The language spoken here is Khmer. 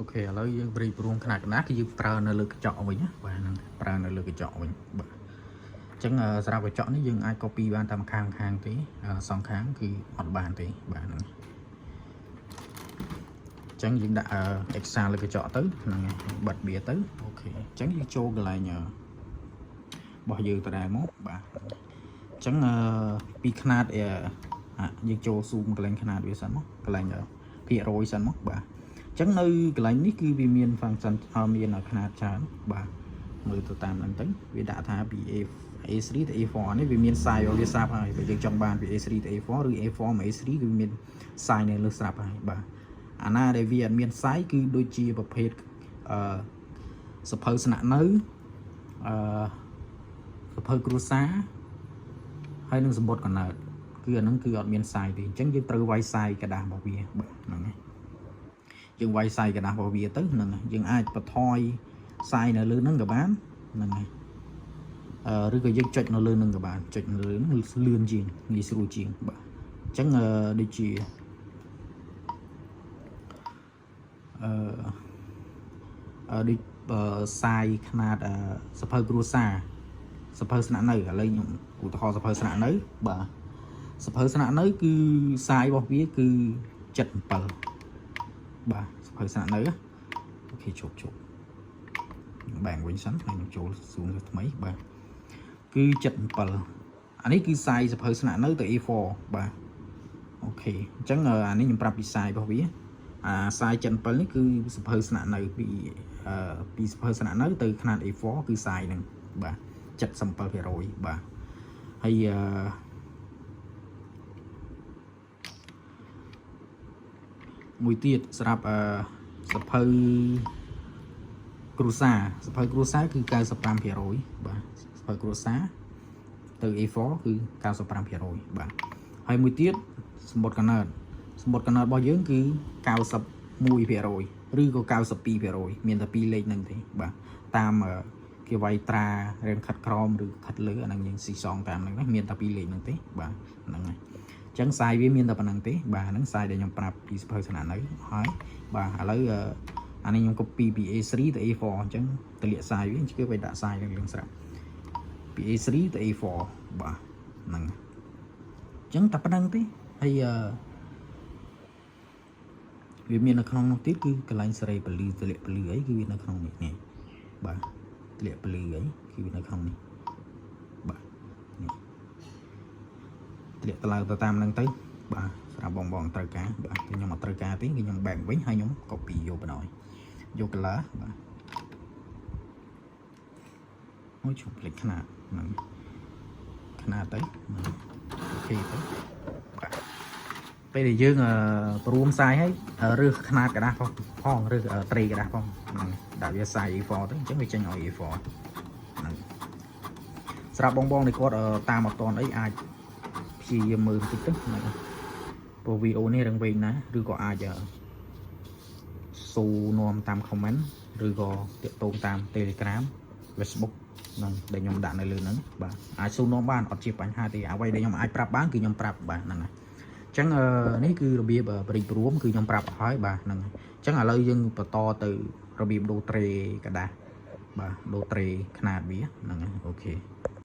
OK ឥឡូវយើងព្រីព្រមខ្នាតកណ្ដាស់គឺយើងប្រើនៅលើកញ្ចក់វិញណាបាទហ្នឹងប្រើនៅលើកញ្ចក់វិញបាទអញ្ចឹងសម្រាប់កញ្ចក់នេះយើងអាច copy បានតាមខាងខាងទេសងខាងគឺអត់បានទេបាទហ្នឹងអញ្ចឹងយើងដាក់ Excel លើកញ្ចក់ទៅហ្នឹងហើយបិទវាទៅ OK អញ្ចឹងយើងចូលកន្លែងរបស់យើងដដែលមកបាទអញ្ចឹងពីខ្នាតយើងចូល zoom កន្លែងខ្នាតវាសិនមកកន្លែងភាគរយសិនមកបាទអញ្ចឹងនៅកន្លែងនេះគឺវាមាន function មានខ្នាតច្រើនបាទមើលទៅតាមហ្នឹងទៅវាដាក់ថាពី A3 ទៅ A4 នេះវាមាន size របស់វាស្រាប់ហើយបើយើងចង់បានពី A3 ទៅ A4 ឬ A4 មក A3 គឺមាន size នៅលើស្រាប់ហើយបាទអាណាដែលវាអត់មាន size គឺដូចជាប្រភេទសភៅស្នាក់នៅសភៅគ្រួសារហើយនឹងសំបុត្រកំណើតគឺអាហ្នឹងគឺអត់មាន size ទេអញ្ចឹងយើងត្រូវវាយ size ក្រដាសរបស់វាបាទហ្នឹងហើយយើងវាយ size ក្រដាសរបស់វាទៅហ្នឹងហើយយើងអាចបន្ថយ size នៅលើហ្នឹងក៏បានហ្នឹងហើយឬក៏យើងចុចនៅលើហ្នឹងក៏បានចុចនៅលើហ្នឹងលឿនជាងងាយស្រួលជាងបាទអញ្ចឹងដូចជាអឺដូចsize ខ្នាតសភៅគ្រួសារសភៅស្នាក់នៅឥឡូវខ្ញុំឧទាហរណ៍សភៅស្នាក់នៅបាទសភៅស្នាក់នៅគឺ size របស់វាគឺ77បាទសភៅស្នាក់នៅ OK ជប់ជប់បែងវិញសិនហើយខ្ញុំចូល zoom ទៅថ្មីបាទគឺ77អានេះគឺ size សភៅស្នាក់នៅទៅ A4 បាទ OK អញ្ចឹងអានេះខ្ញុំប្រាប់ពី size របស់វាអា size 77នេះគឺសភៅស្នាក់នៅពីសភៅស្នាក់នៅទៅខ្នាត A4 គឺ size ហ្នឹងបាទ77%បាទហើយមួយទៀតសម្រាប់សភៅគ្រួសារសភៅគ្រួសារគឺ95%បាទសភៅគ្រួសារទៅ A4 គឺ95%បាទហើយមួយទៀតសំបុត្រកំណើតសំបុត្រកំណើតរបស់យើងគឺ91%ឬក៏92%មានតែពីរលេខហ្នឹងទេបាទតាមគេវាយត្រារៀងខិតក្រោមឬខិតលើអាហ្នឹងយើងស៊ីសងតាមហ្នឹងណាមានតែពីរលេខហ្នឹងទេបាទហ្នឹងហើយអញ្ចឹង size វាមានតែប៉ុណ្្នឹងទេបាទហ្នឹង size ដែលខ្ញុំប្រាប់ពីសភៅស្នាក់នៅហើយបាទឥឡូវអានេះខ្ញុំ copy ពី A3 ទៅ A4 អញ្ចឹងទម្លាក់ size វាគឺវាដាក់ size នឹងលឿងស្រាប់ពី A3 ទៅ A4 បាទហ្នឹងអញ្ចឹងតែប៉ុណ្្នឹងទេហើយអឺវាមាននៅក្នុងនោះទៀតគឺកន្លែងសេរីពលឺទម្លាក់ពលឺអីគឺវានៅក្នុងនេះនេះបាទទម្លាក់ពលឺអីគឺវានៅក្នុងនេះបាទនេះទម្លាក់ទៅឡើងទៅតាមហ្នឹងទៅបាទសម្រាប់បងបងត្រូវការបាទខ្ញុំអត់ត្រូវការទេគឺខ្ញុំបែកវិញហើយខ្ញុំ copy យកបណ្ដោយយក color បាទអូយជប់ភ្លេចខ្នាតហ្នឹងខ្នាតទៅ OK ទៅបាទពេលដែលយើងព្រម size ហើយរើសខ្នាតក្រដាសផងផងរើសត្រីក្រដាសផងហ្នឹងដាក់វា size A4 ទៅអញ្ចឹងវាចេញឲ្យ A4 ហ្នឹងសម្រាប់បងបងដែលគាត់តាមអត់តន់អីអាចព្យាយាមមើលបន្តិចទៅហ្នឹងព្រោះវីដេអូនេះរឹងវែងណាស់ឬក៏អាចសួរនាំតាម comment ឬក៏តាក់ទងតាម Telegram Facebook ហ្នឹងដែលខ្ញុំដាក់នៅលើហ្នឹងបាទអាចសួរនាំបានអត់ជាបញ្ហាទេអ្វីដែលខ្ញុំអាចប្រាប់បានគឺខ្ញុំប្រាប់បាទហ្នឹងហើយអញ្ចឹងនេះគឺរបៀបបរិបរួមគឺខ្ញុំប្រាប់អស់ហើយបាទហ្នឹងហើយអញ្ចឹងឥឡូវយើងបន្តទៅរបៀបដូរត្រេក្រដាសបាទដូរត្រេខ្នាតវាហ្នឹងហើយ OK។